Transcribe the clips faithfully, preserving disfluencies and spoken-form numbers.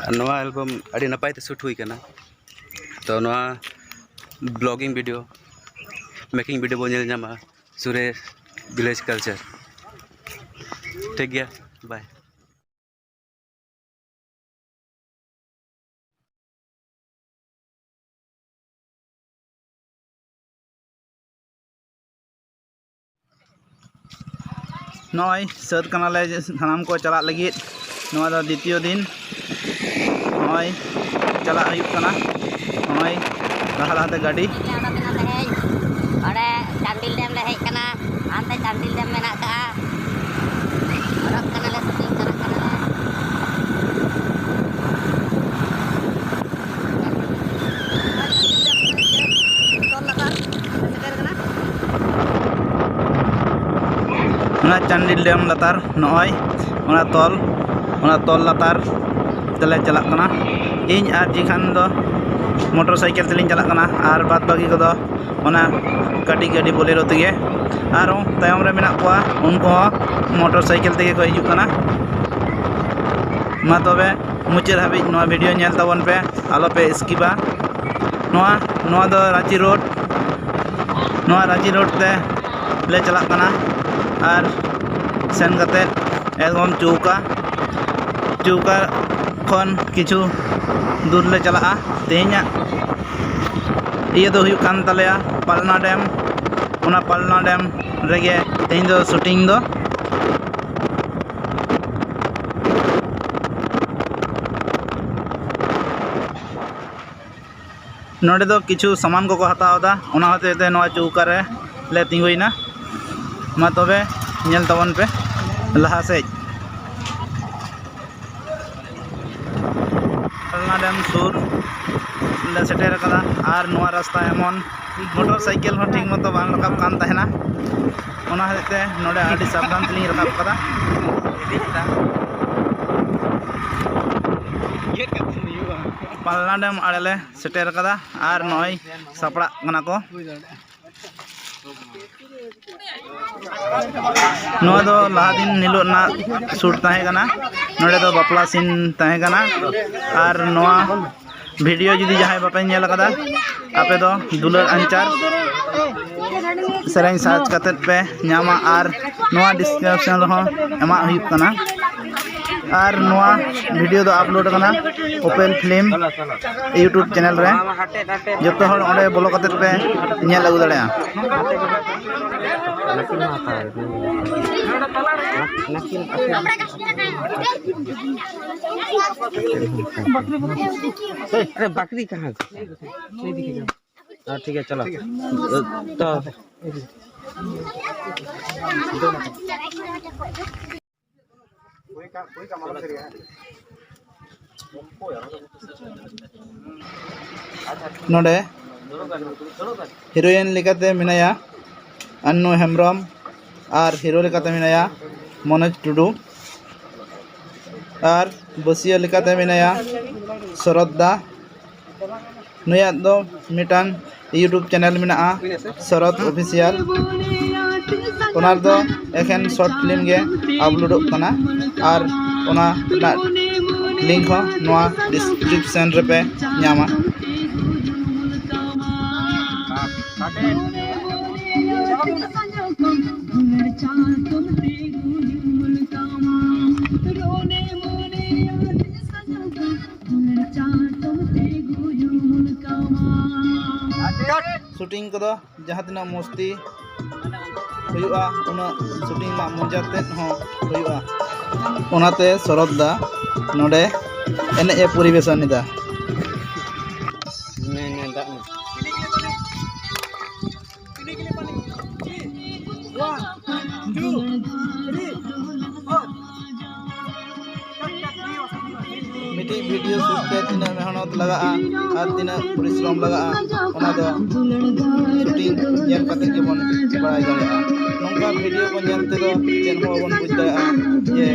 ᱟᱨ ᱱᱚᱣᱟ ᱮᱞᱵᱟᱢ ᱟᱹᱰᱤ ᱱᱟᱯᱟᱭ ᱛᱮ ᱥᱩᱴ ᱦᱩᱭ ᱠᱟᱱᱟ᱾ ᱛᱚ ᱱᱚᱣᱟ ᱵᱞᱚᱜᱤᱝ ᱵᱷᱤᱰᱤᱭᱳ, ᱢᱮᱠᱤᱝ ᱵᱷᱤᱰᱤᱭᱳ ᱵᱚᱱ ᱧᱮᱞ ᱧᱟᱢᱟ ᱥᱩᱨᱮᱥ ᱵᱷᱤᱞᱮᱡᱽ ᱠᱟᱞᱪᱟᱨ᱾ ᱴᱷᱤᱠ ᱜᱮᱭᱟ, ᱵᱟᱭ᱾ ᱱᱚᱜᱼᱚᱭ ᱥᱟᱹᱛ ᱠᱟᱱᱟᱞᱮ ᱥᱟᱱᱟᱢ ᱠᱚ ᱪᱟᱞᱟᱜ ᱞᱟᱹᱜᱤᱫ᱾ ᱱᱚᱣᱟ ᱫᱚ ᱫᱤᱛᱤᱭᱚ ᱫᱤᱱ᱾ ᱱᱚᱜᱼᱚᱭ ᱪᱟᱞᱟᱜ ᱦᱩᱭᱩᱜ ᱠᱟᱱᱟ᱾ ᱱᱚᱜᱼᱚᱭ ᱞᱟᱦᱟ ᱞᱟᱦᱟᱛᱮ ᱜᱟᱹᱰᱤ᱾ ᱚᱸᱰᱮ ᱪᱟᱱᱰᱤᱞ ᱰᱮᱢ ᱞᱮ ᱦᱮᱡ ᱠᱟᱱᱟ᱾ ᱦᱟᱱᱛᱮ ᱪᱟᱱᱰᱤᱞ ᱰᱮᱢ ᱢᱮᱱᱟᱜ ᱟᱠᱟᱜᱼᱟ᱾ ᱦᱚᱨᱚᱜ ᱠᱟᱱᱟᱞᱮ, ᱥᱩᱴᱤᱝ ᱪᱟᱞᱟᱜ ᱠᱟᱱᱟᱞᱮ᱾ ᱚᱱᱟ ᱪᱟᱱᱰᱤᱞ ᱰᱮᱢ ᱞᱟᱛᱟᱨ ᱱᱚᱜᱼᱚᱭ ᱚᱱᱟ ᱛᱚᱞ, ᱚᱱᱟ ᱛᱚᱞ ᱞᱟᱛᱟᱨ ᱛᱮᱞᱮ ᱪᱟᱞᱟᱜ ᱠᱟᱱᱟ᱾ ᱤᱧ ᱟᱨ ᱡᱤᱠᱷᱟᱱ ᱫᱚ ᱢᱚᱴᱚᱨ ᱥᱟᱭᱠᱮᱞ ᱛᱮᱞᱤᱧ ᱪᱟᱞᱟᱜ ᱠᱟᱱᱟ, ᱟᱨ ᱵᱟᱫ ᱵᱟᱹᱠᱤ ᱠᱚᱫᱚ ᱚᱱᱟ ᱠᱟᱹᱴᱤᱡ ᱜᱟᱹᱰᱤ ᱵᱳᱞᱮᱨᱳ ᱛᱮᱜᱮ᱾ ᱟᱨᱚ ᱛᱟᱭᱚᱢ ᱨᱮ ᱢᱮᱱᱟᱜ ᱠᱚᱣᱟ, ᱩᱱᱠᱩ ᱦᱚᱸ ᱢᱚᱴᱚᱨ ᱥᱟᱭᱠᱮᱞ ᱛᱮᱜᱮ ᱠᱚ ᱦᱤᱡᱩᱜ ᱠᱟᱱᱟ᱾ ᱢᱟ ᱛᱚᱵᱮ ᱢᱩᱪᱟᱹᱫ ᱦᱟᱹᱵᱤᱡ ᱱᱚᱣᱟ ᱵᱷᱤᱰᱤᱭᱳ ᱧᱮᱞ ᱛᱟᱵᱚᱱ ᱯᱮ, ᱟᱞᱚ ᱯᱮ ᱥᱠᱤᱯᱟ᱾ ᱱᱚᱣᱟ, ᱱᱚᱣᱟ ᱫᱚ ᱨᱟᱸᱪᱤ ᱨᱳᱰ, ᱱᱚᱣᱟ ᱨᱟᱸᱪᱤ ᱨᱳᱰ ᱛᱮ ᱞᱮ ᱪᱟᱞᱟᱜ ᱠᱟᱱᱟ᱾ ᱟᱨ ᱥᱮᱱ ᱠᱟᱛᱮ ᱮᱠᱫᱚᱢ ᱪᱳᱣᱠᱟ, ᱪᱳᱣᱠᱟ ᱠᱷᱚᱱ ᱠᱤᱪᱷᱩ ᱫᱩᱨ ᱞᱮ ᱪᱟᱞᱟᱜᱼᱟ᱾ ᱛᱮᱦᱮᱧᱟᱜ ᱤᱭᱟᱹ ᱫᱚ ᱦᱩᱭᱩᱜ ᱠᱟᱱ ᱛᱟᱞᱮᱭᱟ ᱯᱟᱞᱱᱟ ᱰᱮᱢ᱾ ᱚᱱᱟ ᱯᱟᱞᱱᱟ ᱰᱮᱢ ᱨᱮᱜᱮ ᱛᱮᱦᱮᱧ ᱫᱚ ᱥᱩᱴᱤᱝ ᱫᱚ᱾ ᱱᱚᱰᱮ ᱫᱚ ᱠᱤᱪᱷᱩ ᱥᱟᱢᱟᱱ ᱠᱚᱠᱚ ᱦᱟᱛᱟᱣ ᱮᱫᱟ, ᱚᱱᱟ ᱦᱚᱛᱮᱡ ᱛᱮ ᱱᱚᱣᱟ ᱪᱳᱣᱠᱟ ᱨᱮ ᱞᱮ ᱛᱤᱸᱜᱩᱭᱮᱱᱟ᱾ ᱢᱟ ᱛᱚᱵᱮ ᱧᱮᱞ ᱛᱟᱵᱚᱱ ᱯᱮ ᱞᱟᱦᱟ ᱥᱮᱫ᱾ ᱯᱟᱞᱱᱟ ᱰᱮᱢ ᱥᱩᱨ ᱞᱮ ᱥᱮᱴᱮᱨ ᱟᱠᱟᱫᱟ᱾ ᱟᱨ ᱱᱚᱣᱟ ᱨᱟᱥᱛᱟ ᱮᱢᱚᱱ ᱢᱚᱴᱚᱨ ᱥᱟᱭᱠᱮᱞ ᱦᱚᱸ ᱴᱷᱤᱠ ᱢᱚᱛᱚ ᱵᱟᱝ ᱨᱟᱠᱟᱵ ᱠᱟᱱ ᱛᱟᱦᱮᱱᱟ, ᱚᱱᱟ ᱦᱚᱛᱮᱡ ᱛᱮ ᱱᱚᱰᱮ ᱟᱹᱰᱤ ᱥᱟᱵᱫᱷᱟᱱ ᱛᱮᱞᱤᱧ ᱨᱟᱠᱟᱵ ᱠᱟᱫᱟ᱾ ᱯᱟᱞᱱᱟ ᱰᱮᱢ ᱟᱲᱮ ᱞᱮ ᱥᱮᱴᱮᱨ ᱟᱠᱟᱫᱟ ᱟᱨ ᱱᱚᱜᱼᱚᱭ ᱥᱟᱯᱲᱟᱜ ᱠᱟᱱᱟ ᱠᱚ᱾ ᱱᱚᱣᱟ ᱫᱚ ᱞᱟᱦᱟ ᱫᱤᱱ ᱦᱤᱞᱳᱜ ᱨᱮᱱᱟᱜ ᱥᱩᱴ ᱛᱟᱦᱮᱸ ᱠᱟᱱᱟ᱾ ᱱᱚᱰᱮ ᱫᱚ ᱵᱟᱯᱞᱟ ᱥᱤᱱ ᱛᱟᱦᱮᱸ ᱠᱟᱱᱟ᱾ ᱟᱨ ᱱᱚᱣᱟ ᱵᱷᱤᱰᱤᱭᱳ ᱡᱩᱫᱤ ᱡᱟᱦᱟᱸᱭ ᱵᱟᱯᱮ ᱧᱮᱞ ᱟᱠᱟᱫᱟ, ᱟᱯᱮ ᱫᱚ ᱫᱩᱞᱟᱹᱲ ᱟᱧᱪᱟᱨ ᱥᱮᱨᱮᱧ ᱥᱟᱨᱪ ᱠᱟᱛᱮᱫ ᱯᱮ ᱧᱟᱢᱟ᱾ ᱟᱨ ᱱᱚᱣᱟ ᱰᱤᱥᱠᱨᱤᱯᱥᱚᱱ ᱨᱮᱦᱚᱸ ᱮᱢᱟᱜ ᱦᱩᱭᱩᱜ ᱠᱟᱱᱟ᱾ ᱟᱨ ᱱᱚᱣᱟ ᱵᱷᱤᱰᱤᱭᱳ ᱫᱚ ᱟᱯᱞᱳᱰ ᱟᱠᱟᱱᱟ ᱳᱯᱮᱱ ᱯᱷᱤᱞᱢ ᱤᱭᱩᱴᱩᱵᱽ ᱪᱮᱱᱮᱞ ᱨᱮ᱾ ᱡᱚᱛᱚ ᱦᱚᱲ ᱚᱸᱰᱮ ᱵᱚᱞᱚ ᱠᱟᱛᱮᱫ ᱯᱮ ᱧᱮᱞ ᱟᱹᱜᱩ ᱫᱟᱲᱮᱭᱟᱜᱼᱟ᱾ अरे बकरी कहाँ से? हाँ, ठीक है, चलो। तो ᱱᱚᱰᱮ ᱦᱤᱨᱳᱭᱤᱱ ᱞᱮᱠᱟᱛᱮ ᱢᱮᱱᱟᱭᱟ ᱟᱱᱱᱩ ᱦᱮᱢᱵᱨᱚᱢ ᱟᱨ ᱦᱤᱨᱳ ᱞᱮᱠᱟᱛᱮ ᱢᱮᱱᱟᱭᱟ ᱢᱚᱱᱳᱡᱽ ᱴᱩᱰᱩ ᱟᱨ ᱵᱟᱹᱥᱤᱭᱟᱹ ᱞᱮᱠᱟᱛᱮ ᱢᱮᱱᱟᱭᱟ ᱥᱚᱨᱚᱛ ᱫᱟ᱾ ᱱᱩᱭᱟᱜ ᱫᱚ ᱢᱤᱫᱴᱟᱝ ᱤᱭᱩᱴᱩᱵᱽ ᱪᱮᱱᱮᱞ ᱢᱮᱱᱟᱜᱼᱟ, ᱥᱚᱨᱚᱛ ᱚᱯᱷᱤᱥᱤᱭᱟᱞ᱾ ᱚᱱᱟ ᱨᱮᱫᱚ ᱮᱠᱷᱮᱱ ᱥᱚᱨᱴ ᱯᱷᱤᱞᱢ ᱜᱮ ᱟᱯᱞᱳᱰᱚᱜ ᱠᱟᱱᱟ ᱟᱨ ᱚᱱᱟ ᱨᱮᱱᱟᱜ ᱞᱤᱝᱠ ᱦᱚᱸ ᱱᱚᱣᱟ ᱰᱤᱥᱠᱨᱤᱯᱥᱚᱱ ᱨᱮᱯᱮ ᱧᱟᱢᱟ᱾ ᱥᱩᱴᱤᱝ ᱠᱚᱫᱚ ᱡᱟᱦᱟᱸ ᱛᱤᱱᱟᱹᱜ ᱢᱚᱥᱛᱤ ᱦᱩᱭᱩᱜᱼᱟ, ᱩᱱᱟᱹᱜ ᱥᱩᱴᱤᱝ ᱨᱮᱱᱟᱜ ᱢᱚᱡᱟ ᱛᱮᱫ ᱦᱚᱸ ᱦᱩᱭᱩᱜᱼᱟ᱾ ᱚᱱᱟᱛᱮ ᱥᱚᱨᱚᱛ ᱫᱟ ᱱᱚᱰᱮ ᱮᱱᱮᱡ ᱮ ᱯᱚᱨᱤᱵᱮᱥᱚᱱ ᱮᱫᱟ᱾ ᱱᱮ, ᱱᱮ, ᱫᱟᱜ ᱱᱮ᱾ ᱢᱤᱫᱴᱤᱡ ᱵᱷᱤᱰᱤᱭᱳ ᱥᱩᱴ ᱛᱮ ᱛᱤᱱᱟᱹᱜ ᱢᱮᱦᱱᱚᱛ ᱞᱟᱜᱟᱜᱼᱟ ᱟᱨ ᱛᱤᱱᱟᱹᱜ ᱯᱚᱨᱤᱥᱨᱚᱢ ᱞᱟᱜᱟᱜᱼᱟ, ᱚᱱᱟ ᱫᱚ ᱥᱩᱴᱤᱝ ᱧᱮᱞ ᱠᱟᱛᱮ ᱜᱮᱵᱚᱱ ᱵᱟᱲᱟᱭ ᱫᱟᱲᱮᱭᱟᱜᱼᱟ᱾ ᱱᱚᱝᱠᱟ ᱵᱷᱤᱰᱤᱭᱳ ᱠᱚ ᱧᱮᱞ ᱛᱮᱫᱚ ᱪᱮᱫ ᱦᱚᱸ ᱵᱟᱵᱚᱱ ᱵᱩᱡᱽ ᱫᱟᱲᱮᱭᱟᱜᱼᱟ ᱡᱮ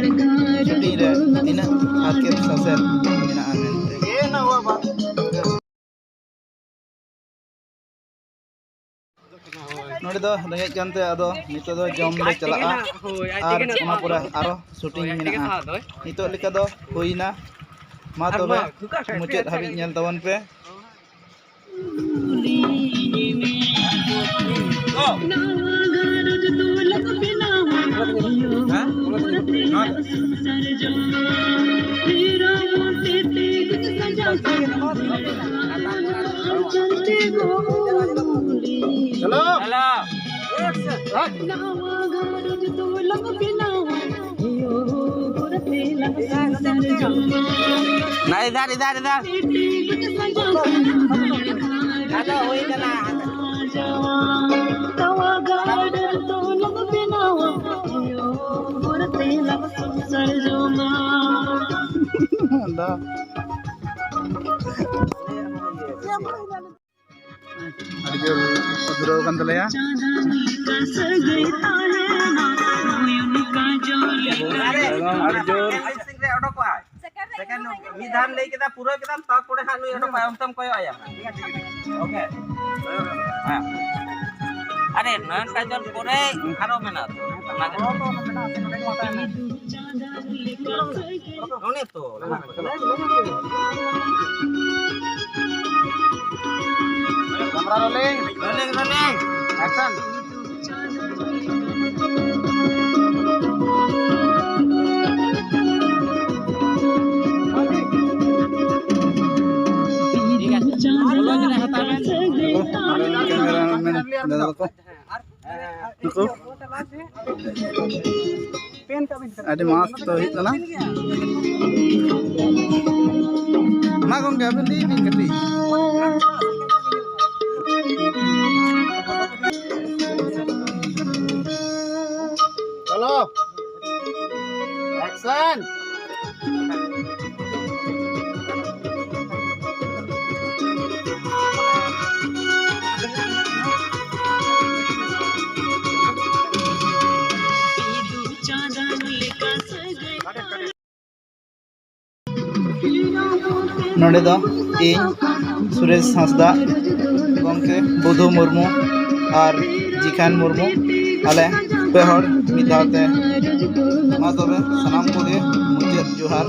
ᱥᱩᱴᱤᱝ ᱨᱮ ᱛᱤᱱᱟᱹᱜ ᱦᱟᱨᱠᱮᱛ ᱥᱟᱥᱮᱛ ᱢᱮᱱᱟᱜᱼᱟ ᱢᱮᱱᱛᱮ᱾ ᱱᱚᱰᱮ ᱫᱚ ᱨᱮᱸᱜᱮᱡ ᱠᱟᱱᱛᱮ ᱟᱫᱚ ᱱᱤᱛᱚᱜ ᱫᱚ ᱡᱚᱢ ᱞᱮ ᱪᱟᱞᱟᱜᱼᱟ᱾ ᱟᱨ ᱚᱱᱟ ᱯᱚᱨᱮ ᱟᱨᱚ ᱥᱩᱴᱤᱝ ᱢᱮᱱᱟᱜᱼᱟ᱾ ᱱᱤᱛᱚᱜ ᱞᱮᱠᱟ ᱫᱚ ᱦᱩᱭᱱᱟ᱾ ᱢᱟ ᱛᱚᱵᱮ ᱢᱩᱪᱟᱹᱫ ᱦᱟᱹᱵᱤᱡ ᱧᱮᱞ ᱛᱟᱵᱚᱱ ᱯᱮ᱾ ᱦᱮᱞᱳ᱾ ᱦᱮᱞᱳ᱾ ᱱᱟ, ᱤᱫᱷᱟᱨ, ᱤᱫᱷᱟᱨ, ᱤᱫᱷᱟᱨ᱾ ᱟᱫᱚ ᱦᱩᱭ ᱠᱟᱱᱟ᱾ ᱟᱫᱚ ᱟᱹᱰᱤ ᱡᱳᱨ ᱠᱚ ᱫᱷᱩᱨᱟᱹᱣ ᱟᱠᱟᱱ ᱛᱟᱞᱮᱭᱟ᱾ ᱟᱹᱰᱤ ᱡᱳᱨ᱾ ᱥᱮᱠᱮᱱᱰ ᱢᱤᱫ ᱫᱷᱟᱣ ᱞᱟᱹᱭ ᱠᱮᱫᱟ, ᱯᱩᱨᱟᱹᱣ ᱠᱮᱫᱟᱢ, ᱛᱟᱨᱯᱚᱨᱮ ᱦᱟᱸᱜ ᱱᱩᱭ ᱚᱰᱚᱠᱚᱜᱼᱟᱭ, ᱚᱱᱛᱮᱢ ᱠᱚᱭᱚᱜ ᱟᱭᱟ ᱦᱟᱸᱜ, ᱴᱷᱤᱠ ᱟᱪᱷᱮ? ᱳᱠᱮ᱾ ᱦᱮᱸ᱾ ᱟᱨᱮ, ᱱᱚᱭᱚᱱ ᱠᱟᱡᱚᱞ ᱯᱚᱨᱮ ᱟᱨᱚ ᱢᱮᱱᱟᱜᱼᱟ ᱛᱚ, ᱚᱱᱟ ᱜᱮ᱾ ᱩᱱᱤ ᱛᱚ᱾ Camera rolling. Rolling, rolling. Action. ᱴᱷᱤᱠ ᱟᱪᱷᱮ᱾ ᱵᱚᱞᱚ ᱡᱟᱭᱜᱟ ᱦᱟᱛᱟᱣ ᱵᱮᱱ᱾ ᱱᱩᱠᱩ ᱠᱮᱢᱨᱟᱢᱮᱱ ᱫᱟᱫᱟ ᱛᱟᱠᱚ᱾ ᱱᱩᱠᱩ᱾ ᱟᱹᱰᱤ ᱢᱚᱡᱽ ᱛᱚ ᱦᱩᱭᱩᱜ ᱠᱟᱱᱟ᱾ ᱢᱟ ᱜᱚᱢᱠᱮ, ᱟᱵᱮᱱ ᱞᱟᱹᱭ ᱵᱤᱱ ᱠᱟᱹᱴᱤᱡ᱾ ᱪᱚᱞᱚ, ᱮᱠᱥᱚᱱ᱾ ᱱᱚᱰᱮ ᱫᱚ ᱤᱧ, ᱥᱩᱨᱮᱥ ᱦᱟᱸᱥᱫᱟ, ᱜᱚᱢᱠᱮ ᱵᱩᱫᱷᱩ ᱢᱩᱨᱢᱩ ᱟᱨ ᱡᱤᱠᱷᱟᱱ ᱢᱩᱨᱢᱩ, ᱟᱞᱮ ᱯᱮ ᱦᱚᱲ ᱢᱤᱫ ᱫᱷᱟᱣ ᱛᱮ᱾ ᱢᱟ ᱛᱚᱵᱮ ᱥᱟᱱᱟᱢ ᱠᱚᱜᱮ ᱢᱩᱪᱟᱹᱫ ᱡᱚᱦᱟᱨ᱾